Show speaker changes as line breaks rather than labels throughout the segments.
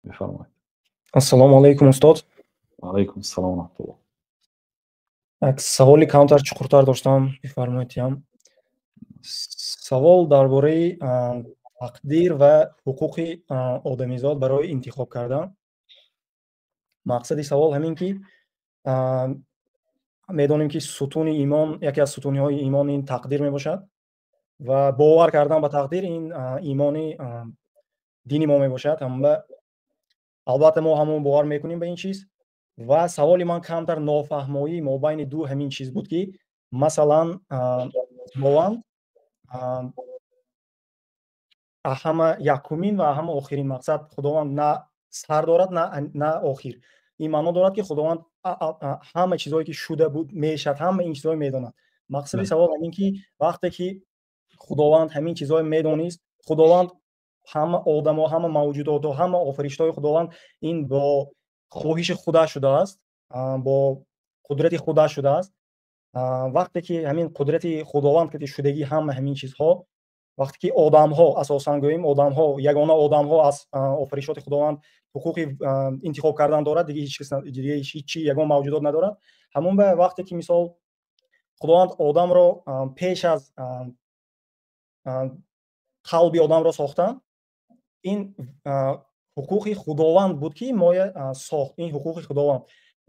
Бифармоед.
Ассалому алайкум, устод.
Алайкум ассалом ва раҳматуллоҳ.
Як саволи камтар чуқуртар доштам, бифармоед. Савол дар бораи тақдир ва ҳуқуқи одамизод барои интихоб кардан. Мақсади савол ҳамин ки медонем, ки сутуни имон, яке аз сутунҳои имон ин тақдир мебошад ва бовар кардан ба тақдир ин имони дини мо мебошад. Ҳама, албатта, мо ҳамон бовар мекунем ба ин чиз. Ва саволи ман камтар нофаҳмоӣ мобайни ду ҳамин чиз буд, ки масалан, Худованд ҳама якумин ва ҳама охирин, мақсад, Худованд на сар дорад, на охир. Ин маъно дорад, ки Худованд ҳама чизҳое ки шуда буд, мешавад, ҳама ин чизҳое медонад. Мақсади савол ҳамин ки вақте ки Худованд ҳамин чизҳое медонист, Худованд ҳама одамо, ҳама мавҷудото, ҳама офаришҳои Худованд ин бо хоҳиши худаш шудааст, бо қудрати худаш шудааст. Вақте ки ҳамин қудрати Худованд ки шудагӣ ҳама ҳамин чизҳо, вақте ки одамҳо, асосан гӯем, одамҳо, ягона одамҳо аз офаришоти Худованд ҳуқуқи интихоб кардан дорад, дига ҳеҷ кас, дига ҳеҷ чи, ягон мавҷудот надорад. Ҳамон ба вақте ки, мисол, Худованд одамро пеш аз қалби одамро сохтан, ин ҳуқуқи Худованд буд, ки моя сохт. Ин ҳуқуқи Худованд,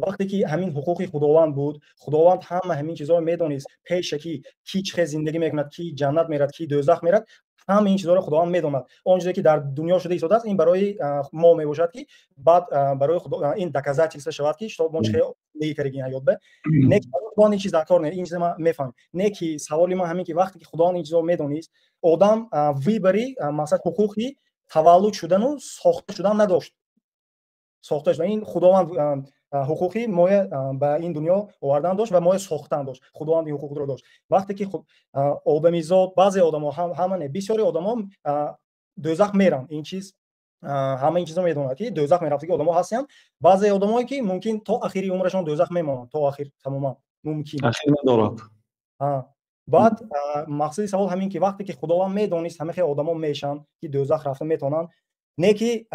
вақте ки ҳамин ҳуқуқи Худованд буд, Худованд ҳама ҳамин чизҳоро медонист пеша, ки ки чӣ хел зиндагӣ мекунад, ки ҷаннат мерад, ки дӯзах мерад, ҳама ин чизҳоро Худованд медонад. Он чизе ки дар дунё шуда истодааст, ин барои мо мебошад, ки баъд барои ин доказательство шавад, ки мо чӣ хел зиндагӣ кардагим ҳаёт ба. Не ки Худованд ин чиз дар кор не, ин чиза ман мефаҳмам. Не ки саволи ман ҳамин ки вақте ки Худованд ин чизҳоро медонист, одам выбори, мақсад, ҳуқуқи таваллуд шудану сохта шудан надошт. Сохта шудан ин Худованд ҳуқуқи моя ба ин дунё овардан дошт ва моя сохтан дошт. Худованд ин ҳуқуқро дошт. Вақте ки одамизод, баъзе одамо, ҳама не, бисёри одамо дӯзах меранд, ин чиз ҳама ин чизо медонад, ки дӯзах мерафтаги одамо ҳастанд. Баъзе одамое ки мумкин то ахири умрашон дӯзах мемонанд, то ахир тамоман мумкин.
Ахир надорад.
Баъд мақсади савол ҳамин ки вақте ки Худованд медонист, ҳама хел одамо мешаванд, ки дӯзах рафта метавонанд, не ки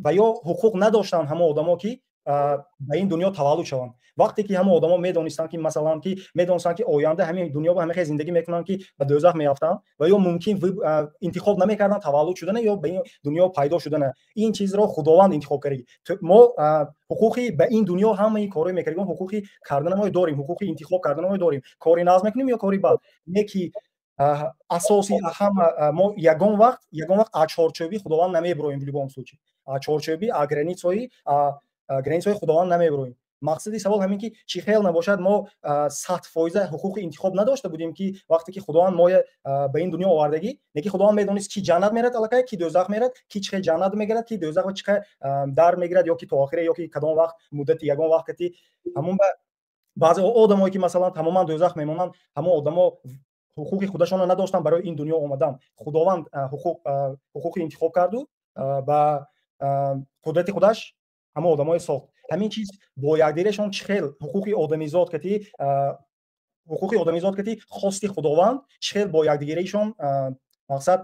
ва ё ҳуқуқ надоштанд ҳама одамо, ки ба ин дунё таваллуд шаванд. Вақте ки ҳама одамо медонистанд, ки масалан, ки медонистанд, ки оянда ҳамин дунё ба ҳама хел зиндагӣ мекунанд, ки ба дӯзах меафтанд, ва ё мумкин интихоб намекарданд таваллуд шудана ё ба ин дунё пайдо шудана. Ин чизро Худованд интихоб кард. Мо ҳуқуқи ба ин дунё ҳамаи корҳои мекардем, ҳуқуқи кардана мо дорем, ҳуқуқи интихоб кардана мо дорем, кори нағз мекунем ё кори бад. Не ки асоси ҳама мо ягон вақт аз чорчӯби Худованд намебироем, в любом случае чорчӯби границаҳои Худованд намебироем. Мақсади савол ҳамин ки чӣ хел набошад, мо 100% ҳуқуқи интихоб надошта будем, ки вақте ки Худованд моя ба ин дунё овардагӣ, не ки Худованд медонист, ки ҷаннат мерад аллакай, ки дӯзах мерад, ки чӣ хел ҷаннат мегирад, ки дӯзах чӣ хел дар мегирад, ё ки то охире, ё ки кадом вақт, муддати ягон вақт. Ҳамон ба баъзе одамое ки, масалан, тамоман дӯзах мемонанд, ҳамон одамо ҳуқуқи худашонро надоштанд барои ин дунё омадан. Худованд ҳуқуқи интихоб карду ба қудрати худаш ҳамон одамое сохт. Ҳамин чиз бо якдигарашон чӣ хел ҳуқуқи одамизод кати хости Худованд чӣ хел бо якдигаришон, мақсад,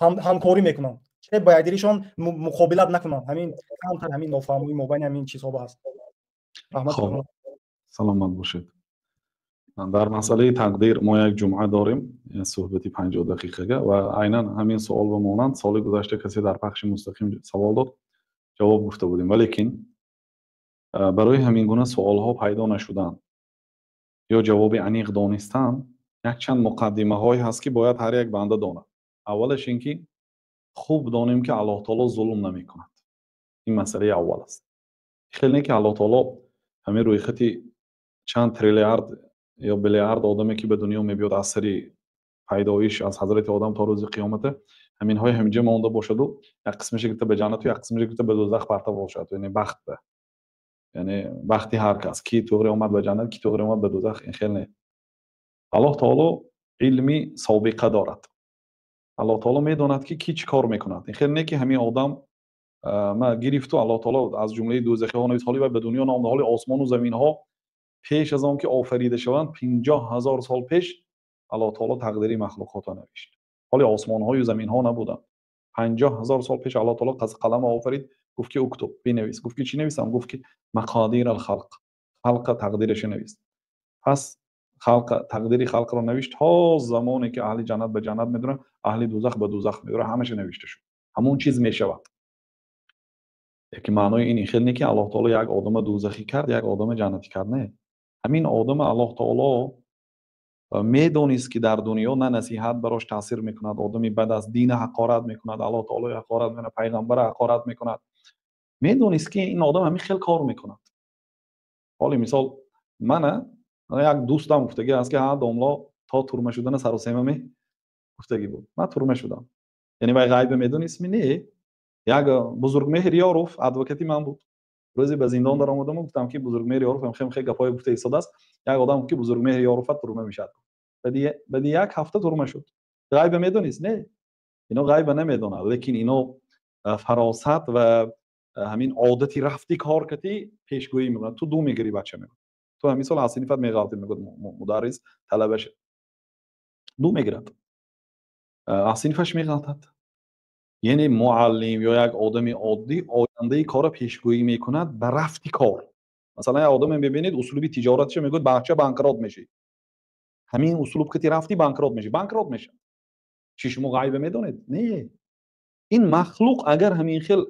ҳамкорӣ мекунанд, чӣ хел бо якдигаришон муқобилат накунанд? Ҳамин камтар ҳамин нофаҳмоӣ мобайни ҳамин чизҳо ҳаст.
Раҳмат. Саломат бошед. Дар масъалаи тақдир мо як ҷумъа дорем, суҳбати 50 дақиқага, ва айнан ҳамин суол ба монанд соли гузашта касе дар пахши мустақим савол дод, ҷавоб гуфта будем. Валекин барои ҳамин гуна суолҳо пайдо нашудан ё ҷавоби аниқ донистан якчанд муқаддимаҳое ҳаст, ки бояд ҳар як банда донад. Аввалаш ин ки хуб донем, ки Аллоҳ таоло зулм намекунад. Ин масъалаи аввал аст. Хел не ки Аллоҳ таоло ҳамин рӯйхати чанд триллиард ё биллиард одаме, ки ба дунё мебиёд, аз сари пайдоиш аз ҳазрати Одам то рӯзи қиёмата, ҳаминҳои ҳаминҷа монда бошаду як қисмаша гирифта ба ҷаннату як қисмаша гирифта ба дӯзах парта бошад. Яъне бахт, яъне бахти ҳар кас, ки туғри омад ба ҷаннат, ки туғри омад ба дӯзах, ин хел не. Аллоҳ таоло илми собиқа дорад. Аллоҳ таоло медонад, ки кӣ чӣ кор мекунад. Ин хел не ки ҳамин одам ма гирифту Аллоҳ таоло аз ҷумлаи дӯзахиҳо навис, ҳоли вай ба дунё наомада, ҳоли осмону заминҳо пеш аз он ки офарида шаванд, 50 000 сол пеш Аллоҳ таоло тақдири махлуқотро навишт. Ҳоли осмонҳою заминҳо набуданд. 50 000 сол пеш Аллоҳ таоло қалама офарид, гуфт ки اكتب, бинавис. Гуфт ки чӣ нависам? Гуфт ки مقادير الخلق, халқа тақдираша навис. Пас халқ, тақдири халқро навишт, то замоне ки аҳли ҷаннат ба ҷаннат медуранд, аҳли дузах ба дузах медуранд, ҳамаша навишта шуд. Ҳамон чиз мешавад. Яке маънои ин хел не ки Аллоҳ таоло як одама дузахӣ кард, як одама ҷаннатӣ кард. Не, ҳамин одама Аллоҳ таоло медонист, ки дар дунё на насиҳат барош таъсир мекунад, одами бад аст, дина ҳақорат мекунад, Аллоҳ таолои ҳақорат мекунад, пайғамбара ҳақорат мекунад. Медонист, ки ин одам ҳамин хел кор мекунад. Ҳоли мисол, мана як дӯстам гуфтагӣ аст, ки ҳа, домло, то турма шудана саросема ме гуфтагӣ буд. Ман турма шудам. Яъне вай ғайба медонистми? Не. Як Бузургмеҳр Ёров адвокати ман буд. Рӯзе ба зиндон даромадаму гуфтам, ки Бузургмеҳр Ёров хем гапҳое гуфта истодааст. Як одам гуфт, ки Бузургмеҳр Ёрофа турма мешавад. Баъди як ҳафта турма шуд. Ғайба медонист? Не, ино ғайба намедонад, лекин ино фаросат ва ҳамин одати рафти кор кати пешгӯӣ мекунад. Ту ду мегирӣ, бача, мегӯяд. Ту ҳамин сол аз синифат меғалтӣ, мегӯяд мударрис талабаша. Ду мегирад, аз синифаш меғалтад. Яъне муаллим ё як одами оддӣ ояндаи корро пешгӯӣ мекунад ба рафти кор. Масалан, як одаме мебинед, услуби тиҷоратша мегӯяд: «Бача, банкрот мешӣ, ҳамин услуб ки рафтӣ, банкрот мешӣ». Банкрот мешавад. Чӣ, шумо ғайба медонед? Не. Ин махлуқ агар ҳамин хел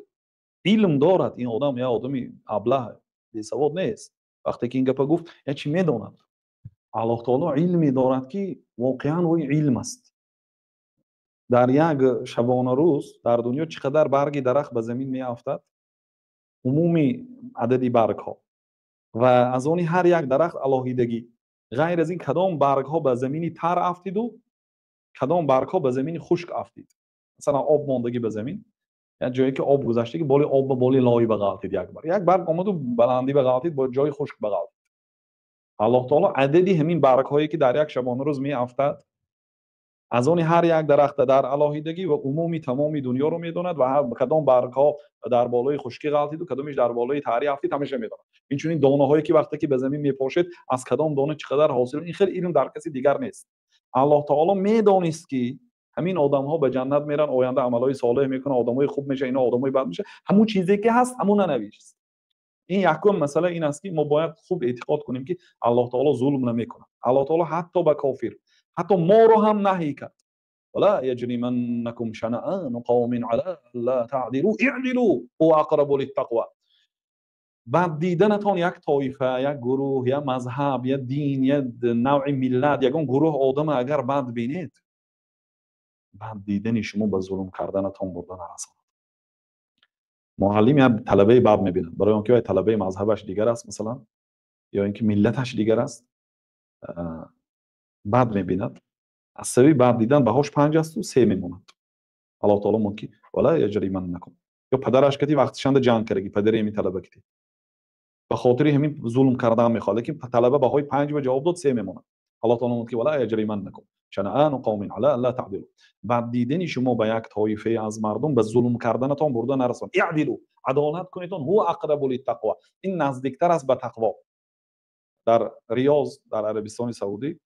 илм дорад, ин одам як одами аблаҳ, бесавод нест. Вақте ки ин гапа гуфт, як чӣ медонад. Аллоҳ таоло илме дорад, ки воқеан ӯ илм аст. Дар як шабонарӯз дар дунё чӣ қадар барги дарахт ба замин меафтад, умуми адади баргҳо ва аз они ҳар як дарахт алоҳидагӣ, ғайр аз ин, кадом баргҳо ба замини тар афтиду кадом баргҳо ба замини хушк афтид. Масалан, об мондагӣ ба замин, як ҷое ки об гузаштагӣ, боли об ба боли лой ба ғалтид, як бар як барг омаду баландӣ ба ғалтид, бо ҷои хушк ба ғалтид. Аллоҳ таоло адади ҳамин баргҳое, ки дар як шабонарӯз меафтад, аз они ҳар як дарахта дар алоҳидагӣ ва умуми тамоми дунёро медонад ва кадом баргҳо дар болои хушкӣ ғалтиду кадомиш дар болои тарӣ афтид, ҳамеша медонад. Инчунин донаҳое, ки вақте ки ба замин мепошед, аз кадом дона чӣ қадар ҳосил. Ин хел илм дар каси дигар нест. Аллоҳ таоло медонист, ки ҳамин одамҳо ба ҷаннат меран, оянда амалҳои солеҳ мекунанд, одамҳои хуб мешаванд, ино одамҳои бад мешаванд. Ҳамун чизе ки ҳаст, ҳамуна навишт. Ин якум масъала ин аст, ки мо бояд хуб эътиқод кунем, ки Аллоҳ таоло зулм намекунад. Аллоҳ таоло ҳатто ба кофир, ҳатто моро ҳам наҳӣ кард: ولا يجرمنكم شنآن قوم على ألا تعدلوا اعدلوا هو أقرب للتقوى. Бад диданатон як тоифа, як гурӯҳ, як мазҳаб, як дин, як навъи миллат, ягон гурӯҳ одама агар бад бинед, бад дидани шумо ба зулм карданатон бурда нарасонад. Муаллим як талабаи бад мебинад, барои он ки вай талабаи мазҳабаш дигар аст, масалан, ё ин ки миллаташ дигар аст, бад мебинад. Аз сабаби бад дидан баҳош 5 асту 3 мемонад. Аллоҳ таоло мон ки ولا يجرمنكم. Ё падараш кати вақтишанда ҷанг кардаги, падари ҳамин талаба кити, ба хотири ҳамин зулм кардан мехоҳад, лекин талаба баҳои 5 ба ҷавоб дод, 3 мемонад. Аллоҳ таоло мон ки ولا يجرمنكم شنآن قوم على ألا تعدلوا. Бад дидани шумо ба як тоифае аз мардум ба зулм карданатон бурда нарасон. اعدلوا, адолат кунедон. هو أقرب للتقوى, ин наздиктар аст ба тақво. Дар Риёз, дар Арабистони Саудӣ,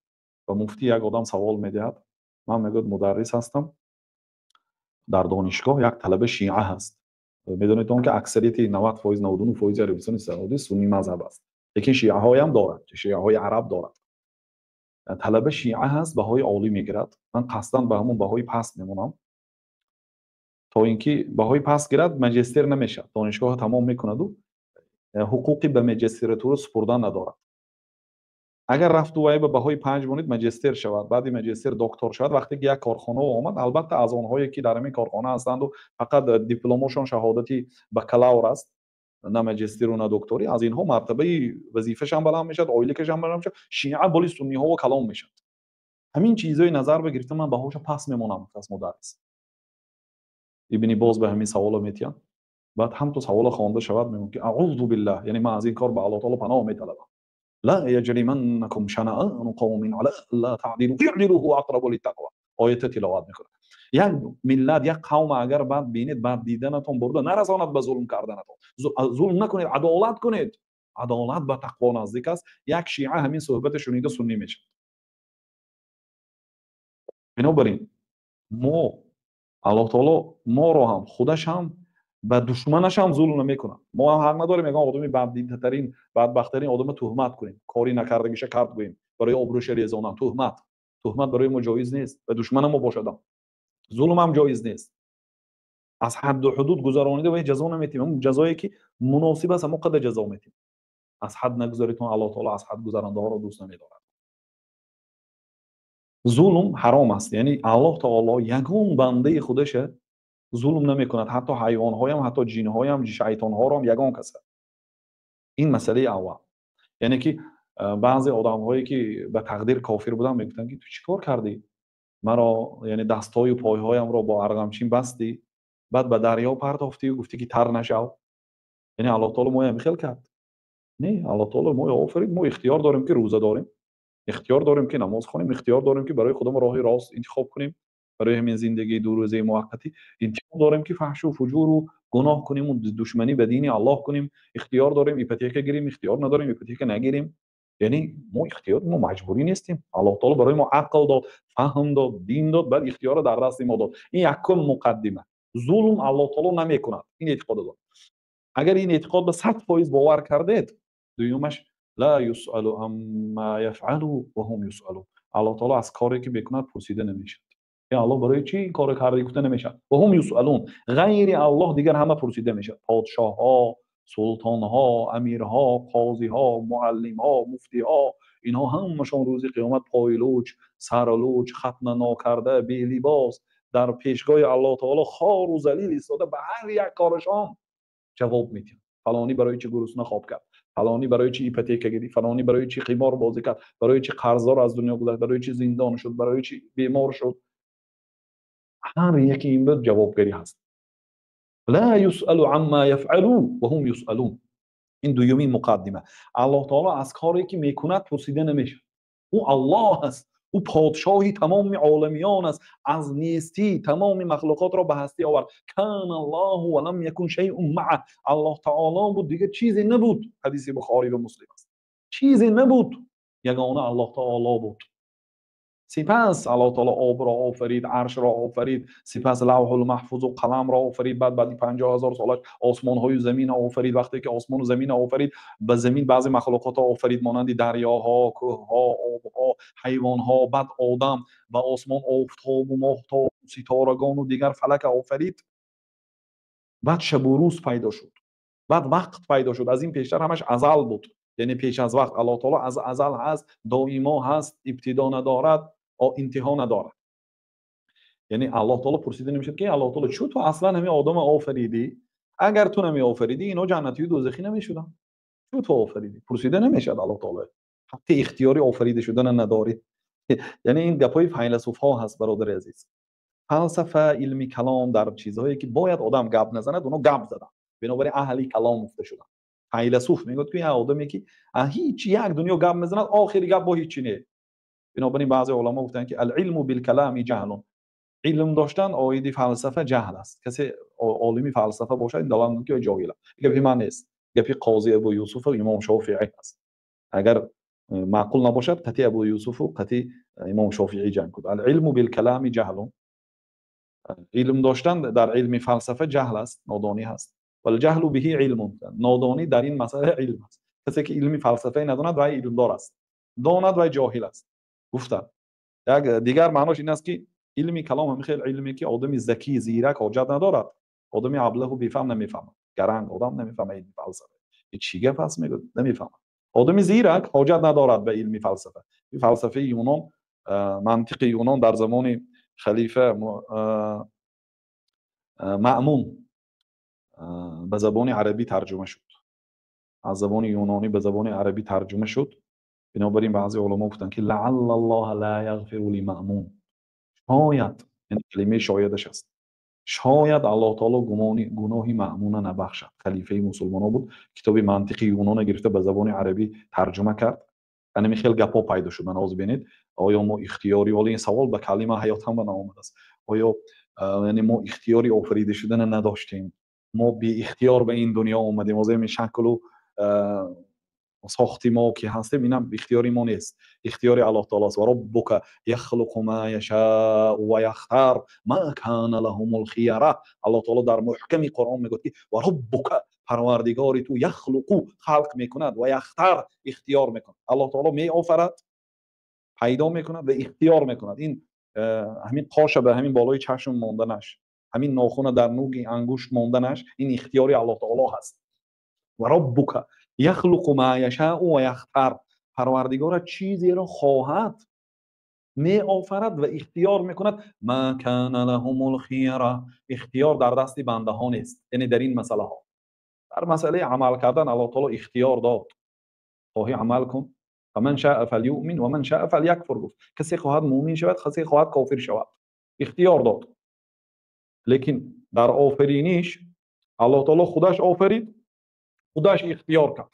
ба муфтӣ як одам савол медиҳад. Ман, мегӯяд, мударрис ҳастам дар донишгоҳ, як талаба шиа ҳаст. Медонед он ки аксарияти 90%, 99% Арабистони Саудӣ сунни мазҳаб аст, лекин шиаҳоям дорад, шиаҳои араб дорад. Талаба шиа ҳаст, баҳои олӣ мегирад. Ман қасдан ба ҳамон баҳои паст мемонам, то ин ки баҳои паст гирад, маҷистер намешавад. Донишгоҳро тамом мекунаду ҳуқуқи ба маҷистратура супурдан надорад. Агар рафту вай ба баҳои 5 монед, маҷистер шавад, баъди маҷистер доктор шавад, вақте ки як корхона омад, албатта, аз онҳое ки дар ҳамин корхона ҳастанду фақат дипломошон шаҳодати бакалавр аст, на маҷистеру на докторӣ, аз инҳо мартабаи вазифашам баланд мешавад, ойликашам баланд мешавад, шиа боли сунниҳо калом мешавад. Ҳамин чизҳои назар бигирифта, ман баҳоша паст мемонам, гуфтааст мударрис. Ибни Боз ба ҳамин саволо метиҳанд. Баъд ҳам то саволо хонда шавад, мегӯяд ки أعوذ بالله, яъне ман аз ин кор ба Аллоҳ таоло паноҳ металабам. لا يجرمنكم شنآن قوم على ألا تعدلوا اعدلوا هو أقرب للتقوى. Оята тиловат мекунад. Як миллат, як қавм агар бад бинед, бад диданатон бурда нарасонад ба зулм карданатон. Зулм накунед, адолат кунед, адолат ба тақво наздик аст. Як шиа ҳамин суҳбата шунида, суннӣ мешавад. Бинобар ин мо Аллоҳ таоло моро ҳам, худаш ҳам, ба душманаш ҳам зулм намекунад. Мо ҳам ҳақ надорем ягон одами баддидатарин, бадбахттарин одама туҳмат кунем, кори накардагиша кард гӯем, барои обрӯша резонан. Туҳмат барои мо ҷоиз нест, ба душмана мо бошадам зулм ҳам ҷоиз нест. Аз ҳадду ҳудуд гузаронида ва ҷазо наметиҳем, ҳамон ҷазое ки муносиб аст, ҳамон қадар ҷазо метиҳем. Аз ҳад нагузаритон, Аллоҳ таоло аз ҳад гузарандаҳоро дӯст намедорад. Зулм ҳаром аст, яъне Аллоҳ таоло ягон бандаи худаша зулм намекунад, ҳатто ҳайвонҳоям, ҳатто ҷинҳоям, шайтонҳоро ҳам, ягон каса. Ин масъалаи аввал. Яъне ки баъзе одамҳое ки ба тақдир кофир буданд, мегуфтанд ки ту чӣ кор кардӣ? Маро, яъне дастҳою пойҳоямро бо арғамчин бастӣ, баъд ба дарё партофтию гуфтӣ ки тар нашав. Яъне Аллоҳ таоло моя ҳамин хел кард? Не, Аллоҳ таоло моя офарид, мо ихтиёр дорем ки рӯза дорем, ихтиёр дорем ки намоз хонем, ихтиёр дорем ки барои худамон роҳи рост интихоб кунем, барои ҳамин зиндагии дурӯзаи муваққатӣ интихоб дорем ки фаҳшу фуҷуру гуноҳ кунему душманӣ ба дини Аллоҳ кунем, ихтиёр дорем ипотека гирем, ихтиёр надорем ипотека нагирем. Яъне мо ихтиёр, мо маҷбурӣ нестем. Аллоҳ таоло барои мо ақл дод, фаҳм дод, дин дод, баъд ихтиёрро дар дасти мо дод. Ин якум муқаддима. Зулм Аллоҳ таоло намекунад, ин эътиқод дод. Агар ин эътиқод ба 100% бовар кардед, дуюмаш ла юсалу амма яфъалу ва ҳум юсалун. Аллоҳ таоло аз коре ки мекунад пурсида намешавад. Е Аллоҳ, барои чӣ ин корро кардӣ гуфта намешавад. Ва ҳум юсалун. Ғайри Аллоҳ дигар ҳама пурсида мешавад. Подшоҳҳо, султонҳо, амирҳо, қозиҳо, муаллимҳо, муфтиҳо, инҳо ҳамашон рӯзи қиёмат пойлуч, сарлуч, хатна нокарда, белибос дар пешгоҳи Аллоҳ таоло хору залил истода ба ҳар як корашон ҷавоб медиҳанд. Фалонӣ барои чӣ гурусна хоб кард, фалонӣ барои чӣ ипотека гирифт, фалонӣ барои чӣ қимор бозӣ кард, барои чӣ қарздор аз дунё гузашт, барои чӣ зиндон шуд, барои чӣ бемор шуд. Ҳар яке ин буд ҷавобгарӣ ҳаст. Ла юсалу амма яфъалу ва ҳум юсалун. Ин дуюмин муқаддима. Аллоҳ таоло аз коре ки мекунад пурсида намешавад. Ӯ Аллоҳ аст, ӯ подшоҳи тамоми оламиён аст, аз нестӣ тамоми махлуқотро ба ҳастӣ овард. Кана Аллоҳу ва лам якун шайъун маъа. Аллоҳ таоло буд, дигар чизе набуд. Ҳадиси Бухорӣ ва Муслим аст. Чизе набуд, ягона Аллоҳ таоло буд. Сипас Аллоҳ таоло обро офарид, аршро офарид, сипас лавҳул маҳфузу қаламро офарид, баъд баъди 50 000 солаш осмонҳою заминро офарид. Вақте ки осмону заминро офарид, ба замин баъзе махлуқотро офарид, монанди дарёҳо, кӯҳҳо, обҳо, ҳайвонҳо, баъд одам, ба осмон офтобу моҳтобу ситорагону дигар фалака офарид. Баъд шабу рӯз пайдо шуд, баъд вақт пайдо шуд. Аз ин пештар ҳамаш азал буд, яъне пеш аз вақт. Аллоҳ таоло аз азал ҳаст, доимо ҳаст, ибтидо надорад, интиҳо надорад. Яъне Аллоҳ таоло пурсида намешавад ки Аллоҳ таоло, чӯ ту аслан ҳамин одама офаридӣ? Агар ту намеофаридӣ, ино ҷаннатию дӯзахӣ намешуданд. Чӯ ту офаридӣ? Пурсида намешавад. Аллоҳ таоло ҳаққи ихтиёри офарида шудана надорӣ. Яъне ин гапҳои файласуфҳо ҳаст, бародари азиз. Фалсафа, илми калом, дар чизҳое ки бояд одам гап назанад, оно гап заданд, бинобар ин аҳли калом гуфта шуданд. Файласуф мегӯяд ки як одаме ки ҳичи як дунё гап мезанад, охири гап бо ҳичи не. Бинобар ин баъзе уламо гуфтанд ки алилму билкалами ҷаҳлун, илм доштан оиди фалсафа ҷаҳл аст. Касе олими фалсафа бошад, ин далолат мекунад ки ҷоҳил аст. Гапи ман нест, гапи қози Абу Юсуфу имом Шофиӣ аст. Агар маъқул набошад, қати Абу Юсуфу қати имом Шофиӣ ҷанг куд. Алилму билкалами ҷаҳлун, илм доштан дар илми фалсафа ҷаҳл аст, нодонӣ ҳаст. Валҷаҳлу биҳи илмун, нодонӣ дар ин масъала илм аст. Касе ки илми фалсафае надонад, вай илмдор аст, донад, вай ҷоҳил аст, гуфтанд. Як дигар маънош ин аст ки илми калом ҳамин хел илме ки одами закӣ, зирак ҳоҷат надорад, одами аблаҳу бефаҳм намефаҳмад, гаранг одам намефаҳмад илми фалсафа. Чӣ гап аст, мегӯяд, намефаҳмад. Одами зирак ҳоҷат надорад ба илми фалсафа. Фалсафаи юнон, мантиқи юнон дар замони халифа Маъмун ба забони арабӣ тарҷума шуд, аз забони юнонӣ ба забони арабӣ тарҷума шуд. Бинобар ин баъзе уламо гуфтанд ки лаалла Аллоҳа ла яғфиру лимаъмун, шояд, яъне калимаи шоядаш аст, шояд Аллоҳ таоло гуноҳи Маъмуна набахшад. Халифаи мусулмонҳо буд, китоби мантиқи юнона гирифта ба забони арабӣ тарҷума кард. Ҳамин хел гапҳо пайдо шуд. Ман ҳозир бинед, оё мо ихтиёри, ҳоло ин савол ба калима ҳаётам ба наомадааст, оё яъне мо ихтиёри офарида шудана надоштем, мо беихтиёр ба ин дунё омадем, ҳозир ҳамин шаклу Сохти мо ки ҳастем, инам ихтиёри мо нест, ихтиёри Аллоҳ таоло аст. Ва роббука яхлуқу ма яшау ва яхтар ма кана лаҳумул хияра. Аллоҳ таоло дар муҳками Қуръон мегӯяд, ки ва роббука, парвардигори ту, яхлуқу, халқ мекунад, ва яхтар, ихтиёр мекунад. Аллоҳ таоло меофарад, пайдо мекунад ва ихтиёр мекунад. Ин ҳамин қоша ба ҳамин болои чашм монданаш, ҳамин нохуна дар нуги ангушт монданаш, ин ихтиёри Аллоҳ таоло ҳаст. Ва роббука яхлуқу ма яшау ва яхтар, парвардигора чизеро хоҳад меофарад ва ихтиёр мекунад. Ма кана лаҳумул хияра, ихтиёр дар дасти бандаҳо нест. Яъне дар ин масъалаҳо, дар масъалаи амал кардан Аллоҳ таоло ихтиёр дод. Хоҳӣ амал кун, фаман шаа фалюъмин ва ман шаа фалякфур, гуфт. Касе хоҳад муъмин шавад, касе хоҳад кофир шавад, ихтиёр дод. Лекин дар офариниш Аллоҳ таоло худаш офарид, худаш ихтиёр кард.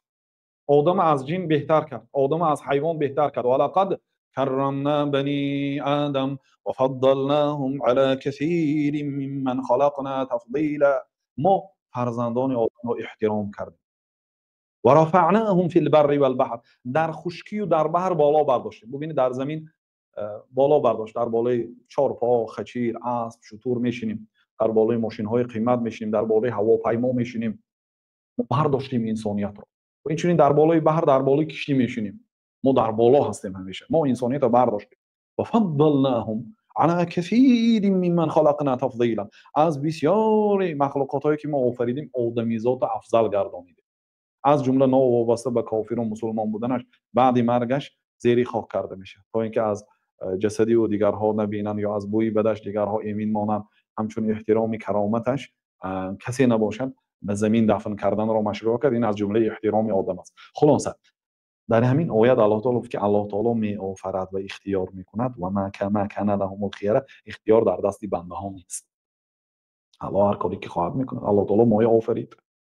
Одама аз ҷин беҳтар кард, одама аз ҳайвон беҳтар кард. Валақад каррамна бани адам ва фаддалнаҳум ала касирин мимман халақна тафдила. Мо фарзандони одамро эҳтиром кардем. Ва рафаънаҳум фил барри вал баҳр, дар хушкию дар баҳр боло бардоштем. Бубинед, дар замин боло бардошт, дар болои чорпо, хачир, асп, шутур мешинем, дар болои мошинҳои қимат мешинем, дар болои ҳавопаймо мешинем. Мо бардоштем инсониятро. Ва инчунин дар болои баҳр, дар болои киштӣ мешинем. Мо дар боло ҳастем ҳамеша. Мо инсониятро бардоштем. Ва фаддалнаҳум ала касирин мимман халақна тафдила, аз бисёри махлуқотҳое ки мо офаридем, одамизодро афзал гардонидем. Аз ҷумла новобаста ба кофиру мусулмон буданаш, баъди маргаш зери хок карда мешавад, то ин ки аз ҷасади ӯ дигарҳо набинанд ё аз бӯи бадаш дигарҳо эмин монанд. Ҳамчун эҳтироми кароматаш касе набошад, ба замин дафн карданро машрӯъ кард. Ин аз ҷумлаи эҳтироми одам аст. Хулоса, дар ҳамин оят Аллоҳ таоло гуфт, ки Аллоҳ таоло меофарад ва ихтиёр мекунад. Ва ма кана лаҳумул хияра, ихтиёр дар дасти бандаҳо нест. Аллоҳ ҳар коре ки хоҳад мекунад. Аллоҳ таоло моя офарид,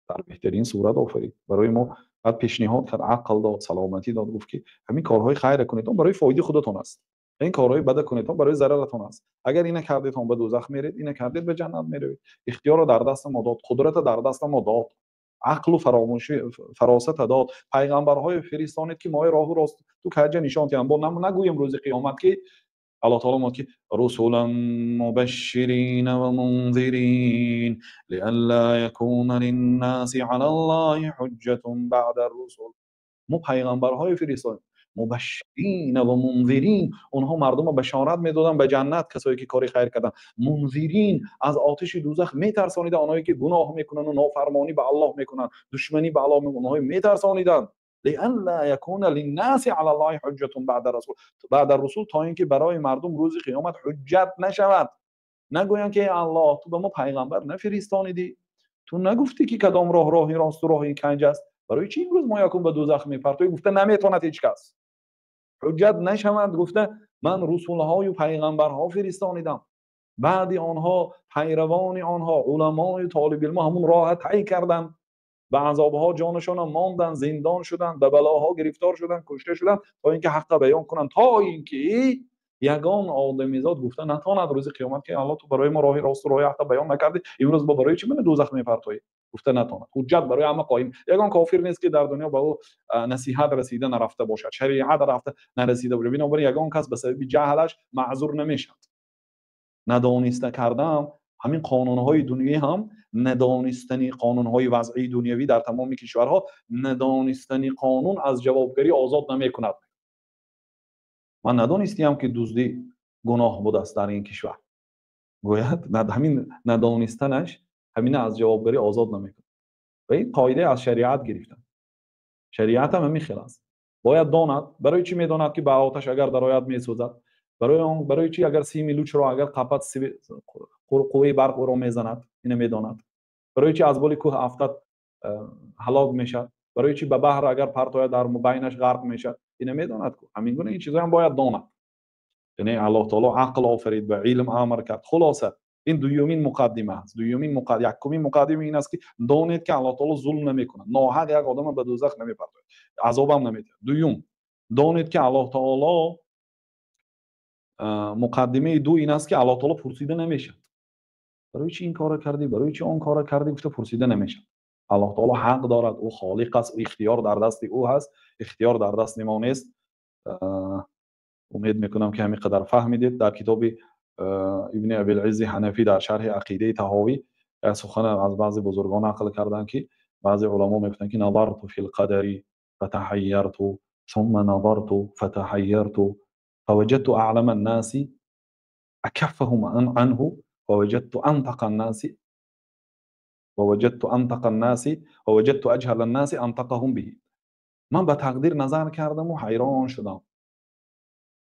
дар беҳтарин сурат офарид барои мо, баъд пешниҳод кард, ақл дод, саломатӣ дод, гуфт ки ҳамин корҳои хайра кунед, он барои фоидаи худатон аст, ин корҳои бада кунед, он барои зараратон аст. Агар ина кардед, он ба дӯзах меред, ина кардед, ба ҷаннат меравед. Ихтиёрро дар дасти мо дод, қудратро дар дасти мо дод, ақлу фаромӯшӣ, фаросата дод, пайғамбарҳое фиристонид, ки мои роҳу рост ту каҷа нишон диҳанд. Бо нагӯем рӯзи қиёмат, ки Аллоҳ таоло мегӯяд, ки русулан мубашширина ва мунзирин лиалла якуна линнаси алаллоҳи ҳуҷҷатун баъда русул. Мо пайғамбарҳое фиристодем, мубашширина ва мунзирин, онҳо мардумро башорат медоданд ба ҷаннат, касое ки кори хайр карданд, мунзирин, аз оташи дӯзах метарсониданд онҳое ки гуноҳ мекунанд, нофармонӣ ба Аллоҳ мекунанд, душманӣ ба Аллоҳ мекунанд, онҳое метарсониданд. Лиалла якуна линнаси алаллоҳи ҳуҷҷатун баъда расул, баъда русул, то ин ки барои мардум рӯзи қиёмат ҳуҷҷат нашавад, нагӯянд ки эй Аллоҳ, ту ба мо пайғамбар нафиристонидӣ, ту нагуфтӣ ки кадом роҳ роҳи росту роҳи канҷ аст, барои чӣ имрӯз мо якун ба дӯзах мепартоӣ? Гуфта наметавонад ҳеҷ кас. Ҳуҷҷат нашавад гуфта, ман русулҳою пайғамбарҳо фиристонидам, баъди онҳо пайравони онҳо, уламою толибилмо ҳамун роҳа тай карданд, ба азобҳо ҷонашона монданд, зиндон шуданд, ба балоҳо гирифтор шуданд, кушта шуданд, то ин ки ҳаққа баён кунанд, то ин ки ягон одамизод гуфта натавонад рӯзи қиёмат, ки Аллоҳ, ту барои мо роҳи росту роҳи ҳаққа баён накардӣ, имрӯз бо барои чӣ мана дӯзах мепартоӣ? Гуфта натавонад. Ҳуҷҷат барои ҳама қоим. Ягон кофир нест, ки дар дунё ба ӯ насиҳат расида нарафта бошад, шариат рафта нарасида бошад. Бинобар ин ягон кас ба сабаби ҷаҳлаш маъзур намешавад. Надониста кардам, ҳамин қонунҳои дунявӣ ҳам, надонистани қонунҳои вазъии дунявӣ дар тамоми кишварҳо, надонистани қонун аз ҷавобгарӣ озод намекунад. Ман надонистиам, ки дуздӣ гуноҳ будааст дар ин кишвар, гӯяд, ҳамин надонистанаш ҳамина аз ҷавобгарӣ озод намекунад. Ва ин қоида аз шариат гирифтан. Шариат ҳам ҳамин хел аст. Бояд донад. Барои чӣ медонад, ки ба оташ агар дарояд, месӯзад? Барои он, барои чӣ агар сими лучро агар қапад, қувваи барқ ӯро мезанад, ина медонад. Барои чӣ аз боли кӯҳ афтад, ҳалок мешавад? Барои чӣ ба баҳр агар партояд, дар байнаш ғарқ мешавад? Ина медонад. Ҳамин гуна ин чизҳоям бояд донад. Яъне Аллоҳ таоло ақл офарид, ба илм амр кард. Хулоса, ин дуюмин муқаддима аст. Дуюмин, якумин муқаддима ин аст, ки донед, ки Аллоҳ таоло зулм намекунад, ноҳақ як одама ба дӯзах намепартояд, азобам намедиҳад. Дуюм, донед, ки Аллоҳ таоло, муқаддимаи ду ин аст, ки Аллоҳ таоло пурсида намешавад. Барои чӣ ин корро кардӣ, барои чӣ он корро кардӣ, гуфта пурсида намешавад. Аллоҳ таоло ҳақ дорад, ӯ холиқ аст, ӯ ихтиёр дар дасти ӯ ҳаст, ихтиёр дар дасти мо нест. Умед мекунам, ки ҳамин қадар фаҳмидед. Дар китоби Ибни Абилиззи Ҳанафӣ дар шарҳи Ақидаи Таҳовӣ як сухан аз баъзе бузургон нақл карданд, ки баъзе уламо мегуфтанд, ки назарту фил қадари фатаҳайярту, сумма назарту фатаҳайярту, фаваҷадту аълама аннаси акаффаҳум анҳу, ваваҷадту антақа аннаси, ваваҷадту антақа аннаси, ваваҷадту аҷҳала аннаси антақаҳум биҳи. Ман ба тақдир назар кардаму ҳайрон шудам,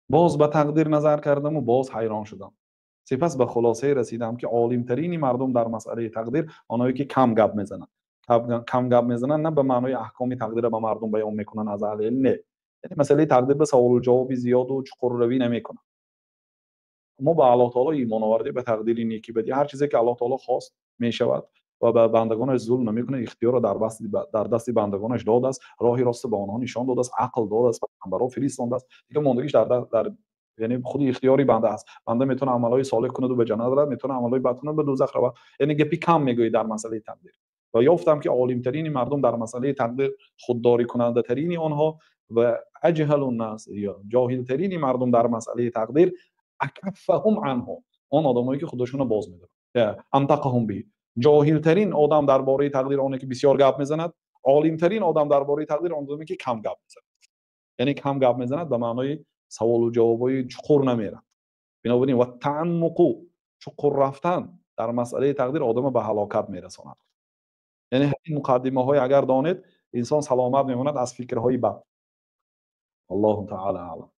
боз ба тақдир назар кардаму боз ҳайрон шудам, сипас ба хулосае расидам, ки олимтарини мардум дар масъалаи тақдир оное ки кам гап мезананд. Кам гап мезананд на ба маънои аҳкоми тақдира ба мардум баён мекунанд аз аҳли илм, не, яъне масъалаи тақдир ба саволу ҷавоби зиёду чуқурравӣ намекунанд. Мо ба Аллоҳ таоло имон овардем, ба тақдири неки бадӣ. Ҳар чизе ки Аллоҳ таоло хост, мешавад ва ба бандагонаш зулм намекунад. Ихтиёрро дар дасти бандагонаш додааст, роҳи ростро ба онҳо нишон додааст, ақл додааст, паёмбарро фиристондааст. Дигар мондагиш дар яъне худи ихтиёри банда аст. Банда метавонад амалҳои солеҳ кунаду ба ҷаннат равад, метавонад амалҳои бад кунад, ба дӯзах равад. Яъне гапи кам мегӯед дар масъалаи тақдир. Ва ёфтам, ки олимтарини мардум дар масъалаи тақдир худдорикунандатарини онҳо ва аҷҳалуннас, ҷоҳилтарини мардум дар масъалаи тақдир акаффаҳум анҳу, он одамое ки худашонро боз медоранд, антақаҳум биҳи. Ҷоҳилтарин одам дар бораи тақдир оне ки бисёр гап мезанад, олимтарин одам дар бораи тақдир он одаме ки кам гап мезанад. Яъне кам гап мезанад ба маънои саволу ҷавобҳои чуқур намерад. Бинобар ин ва тааммуқу, чуқур рафтан дар масъалаи тақдир одама ба ҳалокат мерасонад. Яъне ҳамин муқаддимаҳое агар донед, инсон саломат мемонад аз фикрҳои бад. Аллоҳу таала аълам.